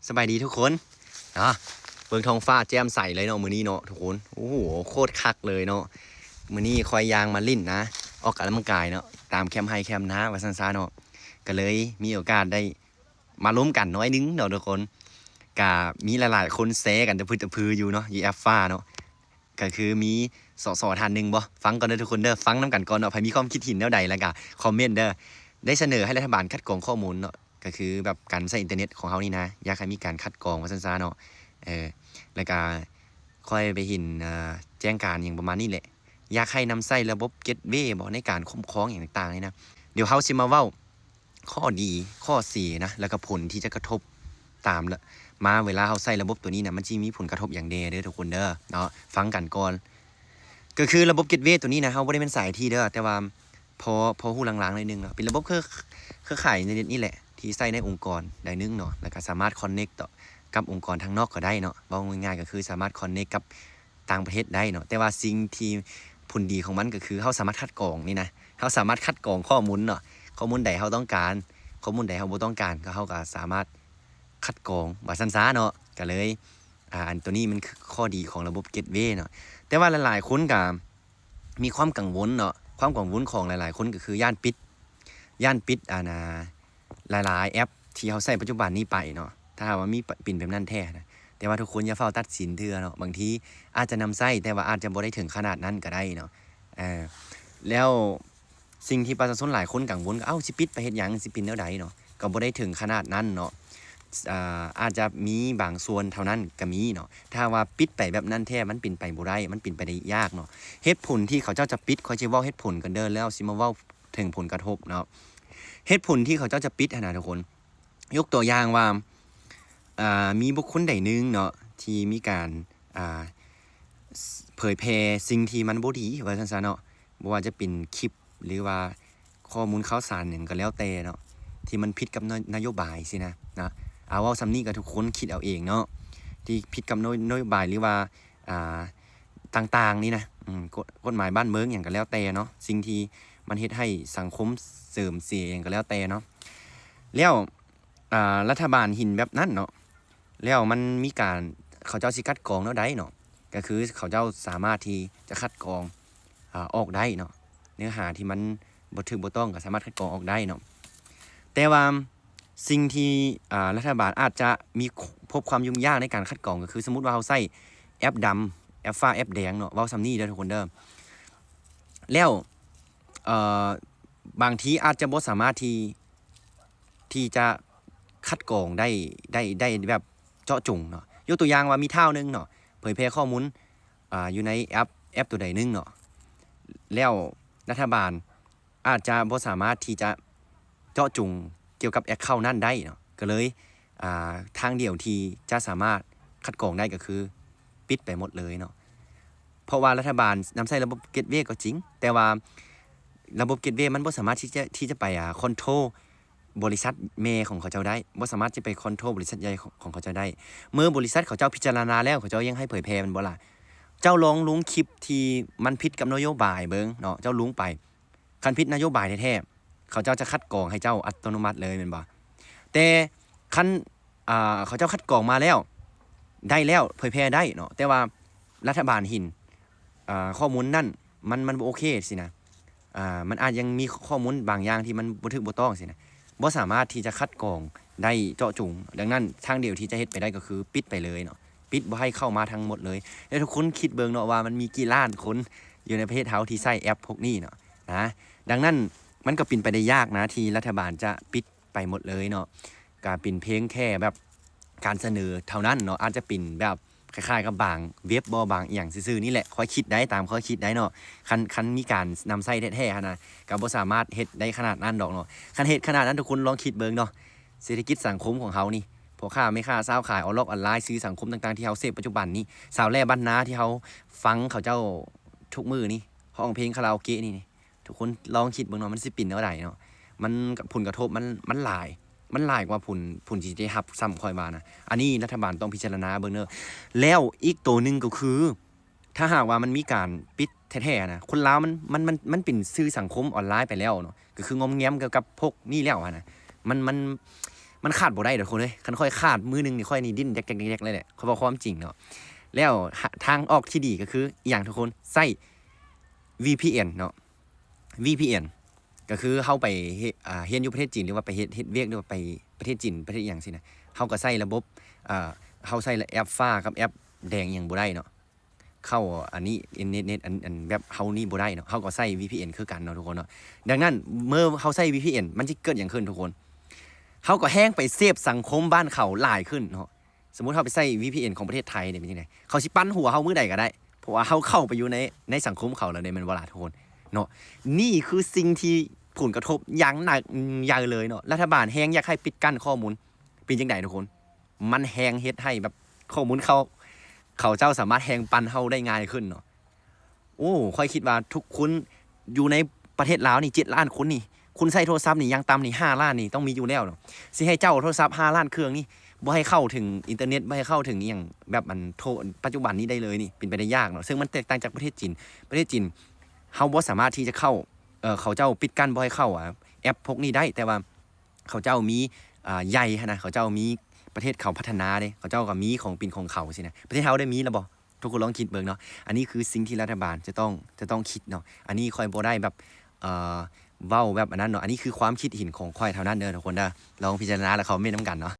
ສະບາຍດີທຸກຄົນເນາະ ເບິ່ງທ້ອງຟ້າແຈ່ມໃສເລີຍເນາະມື້ນີ້ເນາະທຸກຄົນ. ໂອ້ໂຫ ໂຄດຄັກເລີຍເນາະ. ມື້ນີ້ຂ້ອຍຍ່າງມາຫຼິ້ນນະ ອອກກຳລັງກາຍເນາະ ຕາມແຄມໄຮ່ແຄມນາວ່າຊັ້ນຊະເນາະ. ກະເລີຍມີໂອກາດໄດ້ມາລົມກັນໜ້ອຍໜຶ່ງເນາະທຸກຄົນ. ກະມີຫຼາຍໆຄົນແຊກັນຕະພຶດຕະພືຢູ່ເນາະ ຢູ່ແອັບຟ້າເນາະ. ກະຄືມີ ສສ ທ່ານໜຶ່ງບໍ ຟັງກ່ອນເດີທຸກຄົນເດີ ຟັງນຳກັນກ່ອນເນາະ. ໃຜມີຄວາມຄິດເຫັນແນວໃດ ແລ້ວກະຄອມເມັນເດີ. ໄດ້ສະເໜີໃຫ້ລັດຖະບານຄັດກອງຂໍ້ມູນເນາະ ກະຄືແບບການໃຊ້ອິນເຕີເນັດຂອງເຮົານີ້ນະ ຢາກໃຫ້ມີການຄັດກອງວ່າຊັ້ນຊະເນາະ. ເອີ ແລ້ວກະຂ້ອຍໄປເຫັນ ເອີ ແຈ້ງການຫຍັງປະມານນີ້ແຫຼະ ຢາກໃຫ້ນຳໃຊ້ລະບົບເກດເວບໍ ໃນການຄຸ້ມຄອງຫຍັງຕ່າງໆນີ້ນະ. ດຽວເຮົາຊິມາເວົ້າ ຂໍ້ດີ ຂໍ້ເສຍນະ ແລ້ວກະຜົນທີ່ຈະກະທົບຕາມມາ ເວລາເຮົາໃຊ້ລະບົບໂຕນີ້ນະ ມັນຊິມີຜົນກະທົບຫຍັງແດ່ເດີທຸກຄົນເດີເນາະ. ຟັງກັນກ່ອນ ກະຄືລະບົບເກດເວໂຕນີ້ນະ ເຮົາບໍ່ໄດ້ແມ່ນສາຍໄອທີເດີ ແຕ່ວ່າພໍ ພໍຮູ້ລາງໆໜ້ອຍໜຶ່ງເນາະ. ເປັນລະບົບເຄືອ ເຄືອຂ່າຍອິນເຕີເນັດນີ້ແຫຼະ ທີ່ໃຊ້ໃນອົງກອນໃດໜຶ່ງເນາະ ແລ້ວກະສາມາດຄອນເນັກຕໍ່ກັບອົງກອນທາງນອກກໍໄດ້ເນາະ. ເວົ້າງ່າຍໆກະຄືສາມາດຄອນເນັກກັບ ຕ່າງປະເທດໄດ້ເນາະ. ແຕ່ວ່າສິ່ງທີ່ຜົນດີຂອງມັນກະຄື ເຮົາສາມາດຄັດກອງນີ້ນະ ເຮົາສາມາດຄັດກອງຂໍ້ມູນເນາະ ຂໍ້ມູນໃດເຮົາຕ້ອງການ ຂໍ້ມູນໃດເຮົາບໍ່ຕ້ອງການ ກະເຮົາກະສາມາດຄັດກອງວ່າຊັ້ນຊະເນາະ. ກະເລີຍ ອາ ອັນໂຕນີ້ມັນຄືຂໍ້ດີຂອງລະບົບເກດເວເນາະ. ແຕ່ວ່າຫຼາຍໆຄົນກະມີຄວາມກັງວົນເນາະ ຄວາມກັງວົນຂອງຫຼາຍໆຄົນກະຄືຢ້ານປິດ ຢ້ານປິດ ອັນນາ ຫຼາຍໆແອັບທີ່ເຮົາໃຊ້ປັດຈຸບັນນີ້ໄປເນາະ ຖ້າຫາກວ່າມີ ເປັນແບບນັ້ນແທ້ນະ. ແຕ່ວ່າທຸກຄົນຢ່າຟ້າວຕັດສິນເທື່ອເນາະ ບາງທີອາດຈະນຳໃຊ້ ແຕ່ວ່າອາດຈະບໍ່ໄດ້ເຖິງຂະໜາດນັ້ນກະໄດ້ເນາະ. ເອີ ແລ້ວສິ່ງທີ່ປະຊາຊົນຫຼາຍຄົນກັງວົນ ເອົ້າ ຊິປິດໄປເຮັດຫຍັງ ຊິເປັນແນວໃດເນາະ ກະບໍ່ໄດ້ເຖິງຂະໜາດນັ້ນເນາະ. ອາ ອາດຈະມີບາງສ່ວນເທົ່ານັ້ນກະມີເນາະ. ຖ້າຫາກວ່າປິດໄປແບບນັ້ນແທ້ ມັນເປັນໄປບໍ່ໄດ້ ມັນເປັນໄປໄດ້ຍາກເນາະ. ເຫດຜົນທີ່ເຂົາເຈົ້າຈະປິດ ຂ້ອຍຊິເວົ້າເຫດຜົນກ່ອນເດີ ແລ້ວຊິມາເວົ້າ ເຖິງຜົນກະທົບເນາະ. ເຫດຜົນທີ່ເຂົາເຈົ້າຈະປິດຫັ້ນນະທຸກຄົນ ຍົກຕົວຢ່າງວ່າ ອາ ມີບຸກຄົນໃດໜຶ່ງເນາະ ທີ່ມີການ ອາ ເຜີຍແຜ່ສິ່ງທີ່ມັນບໍ່ດີວ່າຊັ້ນຊະເນາະ ບໍ່ວ່າຈະເປັນຄລິບ ຫຼືວ່າຂໍ້ມູນຂ່າວສານຫຍັງກະແລ້ວແຕ່ເນາະ ທີ່ມັນຜິດກັບນະ ນະໂຍບາຍຊີ້ນະ ນະ. ອາ ເວົ້າສ່ຳນີ້ກະທຸກຄົນຄິດເອົາເອງເນາະ ທີ່ຜິດກັບນະ ນະໂຍບາຍ ຫຼືວ່າ ອາ ຕ່າງໆນີ້ນະ ອືມ ກົດ ກົດໝາຍບ້ານເມືອງຫຍັງກະແລ້ວແຕ່ເນາະ ສິ່ງທີ່ມັນເຮັດໃຫ້ສັງຄົມເສື່ອມເສຍຫຍັງກະແລ້ວແຕ່ເນາະ. ແລ້ວ ອາ ລັດຖະບານເຫັນແບບນັ້ນເນາະ ແລ້ວມັນມີການ ເຂົາເຈົ້າຊິຄັດກອງແນວໃດເນາະ ກະຄືເຂົາເຈົ້າສາມາດທີ່ຈະຄັດກອງ ອາ ອອກໄດ້ເນາະ ເນື້ອຫາທີ່ມັນບໍ່ຖືກບໍ່ຕ້ອງກະສາມາດຄັດກອງອອກໄດ້ເນາະ. ແຕ່ວ່າ ສິ່ງທີ່ ອາ ລັດຖະບານອາດຈະມີ ພົບຄວາມຫຍຸ້ງຍາກໃນການຄັດກອງ ກະຄືສົມມຸດວ່າເຮົາໃຊ້ແອັບດຳ ແອັບຟ້າ ແອັບແດງເນາະ ເວົ້າສ່ຳນີ້ເດີທຸກຄົນເດີ. ແລ້ວ ເອີ ບາງທີອາດຈະບໍ່ສາມາດທີ່ ທີ່ຈະຄັດກອງໄດ້ ໄດ້ ໄດ້ແບບເຈາະຈົງເນາະ. ຍົກຕົວຢ່າງວ່າມີທ້າວໜຶ່ງເນາະ ເຜີຍແຜ່ຂໍ້ມູນ ອາ ຢູ່ໃນແອັບ ແອັບໂຕໃດໜຶ່ງເນາະ ແລ້ວລັດຖະບານ ອາດຈະບໍ່ສາມາດທີ່ຈະເຈາະຈົງກ່ຽວກັບແອັກເຄົານັ້ນໄດ້ເນາະ ກະເລີຍ ອາ ທາງດຽວທີ່ຈະສາມາດຄັດກອງໄດ້ກະຄືປິດໄປໝົດເລີຍເນາະ. ເພາະວ່າລັດຖະບານນຳໃຊ້ລະບົບເກດເວກໍຈິງ ແຕ່ວ່າລະບົບເກດເວມັນບໍ່ສາມາດທີ່ຈະ ທີ່ຈະໄປ ອາ ຄອນໂທຣ ບໍລິສັດແມ່ຂອງເຂົາເຈົ້າໄດ້ ບໍ່ສາມາດຈະໄປຄອນໂທຣບໍລິສັດໃຫຍ່ຂອງ ຂອງເຂົາເຈົ້າໄດ້. ເມື່ອບໍລິສັດເຂົາເຈົ້າພິຈາລະນາແລ້ວ ເຂົາເຈົ້າຍັງໃຫ້ເຜີຍແຜ່ແມ່ນບໍ່ລະ? ເຈົ້າລອງລົງຄລິບທີ່ມັນຜິດກັບນະໂຍບາຍເບິ່ງເນາະ ເຈົ້າລົງໄປ ຄັນຜິດນະໂຍບາຍແທ້ໆ ເຂົາເຈົ້າຈະຄັດກອງໃຫ້ເຈົ້າອັດຕະໂນມັດເລີຍແມ່ນບໍ່? ແຕ່ຄັນ ອ່າ ເຂົາເຈົ້າຄັດກອງມາແລ້ວ ໄດ້ແລ້ວ ເຜີຍແຜ່ໄດ້ເນາະ ແຕ່ວ່າລັດຖະບານເຫັນ ອ່າ ຂໍ້ມູນນັ້ນ ມັນ ມັນບໍ່ໂອເຄຊີ້ນະ ອ່າ ມັນອາດຍັງມີຂໍ້ມູນບາງຢ່າງທີ່ມັນບໍ່ຖືກບໍ່ຕ້ອງຊີ້ນະ ບໍ່ສາມາດທີ່ຈະຄັດກອງໄດ້ເຈາະຈົງ. ດັ່ງນັ້ນ ທາງດຽວທີ່ຈະເຮັດໄປໄດ້ກໍຄືປິດໄປເລີຍເນາະ ປິດບໍ່ໃຫ້ເຂົ້າມາທັງໝົດເລີຍ. ແລ້ວທຸກຄົນຄິດເບິ່ງເນາະວ່າມັນມີກີ່ລ້ານຄົນຢູ່ໃນປະເທດເຮົາທີ່ໃຊ້ແອັບພວກນີ້ເນາະ ນະ. ດັ່ງນັ້ນ ມັນກໍເປັນໄປໄດ້ຍາກນະທີ່ລັດຖະບານຈະປິດໄປໝົດເລີຍເນາະ ກະເປັນພຽງແຄ່ແບບການສະເໜີເທົ່ານັ້ນເນາະ ອາດຈະເປັນແບບຄ້າຍໆກັບບາງເວັບບໍ ບາງອີ່ຫຍັງຊື່ໆນີ້ແຫຼະ. ຂ້ອຍຄິດໄດ້ ຕາມຂ້ອຍຄິດໄດ້ເນາະ ຄັນ ຄັນມີການນຳໃຊ້ແທ້ໆຫັ້ນນະ ກະບໍ່ສາມາດເຮັດໄດ້ຂະໜາດນັ້ນດອກເນາະ. ຄັນເຮັດຂະໜາດນັ້ນ ທຸກຄົນລອງຄິດເບິ່ງເນາະ ເສດຖະກິດສັງຄົມຂອງເຮົານີ້ ພໍ່ຄ້າແມ່ຄ້າ ຊາວຂາຍອອນລອກອອນລາຍ ສື່ສັງຄົມຕ່າງໆທີ່ເຮົາເສບປັດຈຸບັນນີ້ ຊາວແລ່ບ້ານນາທີ່ເຮົາຟັງເຂົາເຈົ້າທຸກມື້ນີ້ ຮ້ອງເພງຄາຣາໂອເກະນີ້ ທຸກຄົນລອງຄິດເບິ່ງເນາະ ມັນຊິເປັນແນວໃດເນາະ. ມັນ ຜົນກະທົບມັນ ມັນຫຼາຍ ມັນຫຼາຍກວ່າຜົນ ຜົນທີ່ໄດ້ຮັບຊ້ຳ ຂ້ອຍວ່ານະ. ອັນນີ້ລັດຖະບານຕ້ອງພິຈາລະນາເບິ່ງເດີ. ແລ້ວອີກໂຕໜຶ່ງກໍຄື ຖ້າຫາກວ່າມັນມີການປິດແທ້ໆນະ ຄົນລາວມັນ ມັນ ມັນ ມັນເປັນສື່ສັງຄົມອອນລາຍໄປແລ້ວເນາະ ກໍຄືງອມແງມກ່ຽວກັບພວກນີ້ແລ້ວຫັ້ນນະ ມັນ ມັນ ມັນຂາດບໍ່ໄດ້ດອກທຸກຄົນເອີຍ. ຄັນຂ້ອຍຂາດມື້ໜຶ່ງນີ້ ຂ້ອຍນີ້ດີ້ນແຈກໆໆເລີຍແຫຼະ ຂ້ອຍເວົ້າຄວາມຈິງເນາະ. ແລ້ວ ທາງອອກທີ່ດີກໍຄືອີ່ຫຍັງທຸກຄົນ? ໃຊ້ VPN ເນາະ. VPN ກໍຄືເຮົາໄປເຮັດ ອ່າ ຮຽນຢູ່ປະເທດຈີນ ຫຼືວ່າໄປເຮັດ ເຮັດວຽກ ຫຼືວ່າໄປປະເທດຈີນ ປະເທດອີ່ຫຍັງຊີ້ນະ ເຮົາກໍໃຊ້ລະບົບ ອ່າ ເຮົາໃຊ້ແອັບຟ້າກັບແອັບແດງອີ່ຫຍັງບໍ່ໄດ້ເນາະ. ເຂົ້າອັນນີ້ ເນັດ ເນັດ ອັນ ອັນແບບເຮົານີ້ບໍ່ໄດ້ເນາະ. ເຮົາກໍໃຊ້ VPN ຄືກັນເນາະທຸກຄົນເນາະ. ດັ່ງນັ້ນ ເມື່ອເຮົາໃຊ້ VPN ມັນຊິເກີດຫຍັງຂຶ້ນທຸກຄົນ? ເຮົາກໍແຮ່ງໄປເສບສັງຄົມບ້ານເຂົາຫຼາຍຂຶ້ນເນາະ. ສົມມຸດເຮົາໄປໃຊ້ VPN ຂອງປະເທດໄທນີ້ ເປັນຈັ່ງໃດ? ເຂົາຊິປັ່ນຫົວເຮົາມື້ໃດກໍໄດ້ ເພາະວ່າເຮົາເຂົ້າໄປຢູ່ໃນ ໃນສັງຄົມເຂົາແລ້ວເດ້ ແມ່ນບໍ່ລະທຸກຄົນເນາະ? ນີ້ຄືສິ່ງທີ່ຜົນກະທົບຢ່າງໜັກ ອືມ ໃຫຍ່ເລີຍເນາະ. ລັດຖະບານແຮ່ງຢາກໃຫ້ປິດກັ້ນຂໍ້ມູນ ເປັນຈັ່ງໃດທຸກຄົນ? ມັນແຮ່ງເຮັດໃຫ້ແບບຂໍ້ມູນເຂົາ ເຂົາເຈົ້າສາມາດແຮ່ງປັ່ນເຮົາໄດ້ງ່າຍຂຶ້ນເນາະ. ໂອ້ ຂ້ອຍຄິດວ່າທຸກຄົນຢູ່ໃນປະເທດລາວນີ້ ເຈັດລ້ານຄົນນີ້ ຄົນໃຊ້ໂທລະສັບນີ້ຢ່າງຕ່ຳນີ້ ຫ້າລ້ານນີ້ຕ້ອງມີຢູ່ແລ້ວເນາະ. ຊິໃຫ້ເຈົ້າເອົາໂທລະສັບຫ້າລ້ານເຄື່ອງນີ້ ບໍ່ໃຫ້ເຂົ້າເຖິງອິນເຕີເນັດ ບໍ່ໃຫ້ເຂົ້າເຖິງອີ່ຫຍັງແບບອັນໂທ ປັດຈຸບັນນີ້ໄດ້ເລີຍນີ້ ເປັນໄປໄດ້ຍາກເນາະ. ເຊິ່ງມັນແຕກຕ່າງຈາກປະເທດຈີນ. ປະເທດຈີນ ເຮົາບໍ່ສາມາດທີ່ຈະເຂົ້າ ເອີ ເຂົາເຈົ້າປິດກັ້ນບໍ່ໃຫ້ເຂົ້າ ອາ ແອັບພວກນີ້ໄດ້ ແຕ່ວ່າ ເຂົາເຈົ້າມີ ອ່າ ໃຫຍ່ຫັ້ນນະ ເຂົາເຈົ້າມີ ປະເທດເຂົາພັດທະນາເດ້ ເຂົາເຈົ້າກໍມີຂອງເປັນຂອງເຂົາຊີ້ນະ. ປະເທດເຮົາໄດ້ມີແລ້ວບໍ່? ທຸກຄົນລອງຄິດເບິ່ງເນາະ. ອັນນີ້ຄືສິ່ງທີ່ລັດຖະບານຈະຕ້ອງ ຈະຕ້ອງຄິດເນາະ. ອັນນີ້ຂ້ອຍບໍ່ໄດ້ແບບ ເອີ ເວົ້າແບບອັນນັ້ນເນາະ. ອັນນີ້ຄືຄວາມຄິດເຫັນຂອງຂ້ອຍເທົ່ານັ້ນເດີທຸກຄົນເດີ. ລອງພິຈາລະນາ ແລ້ວຄອມເມັນນຳກັນເນາະ.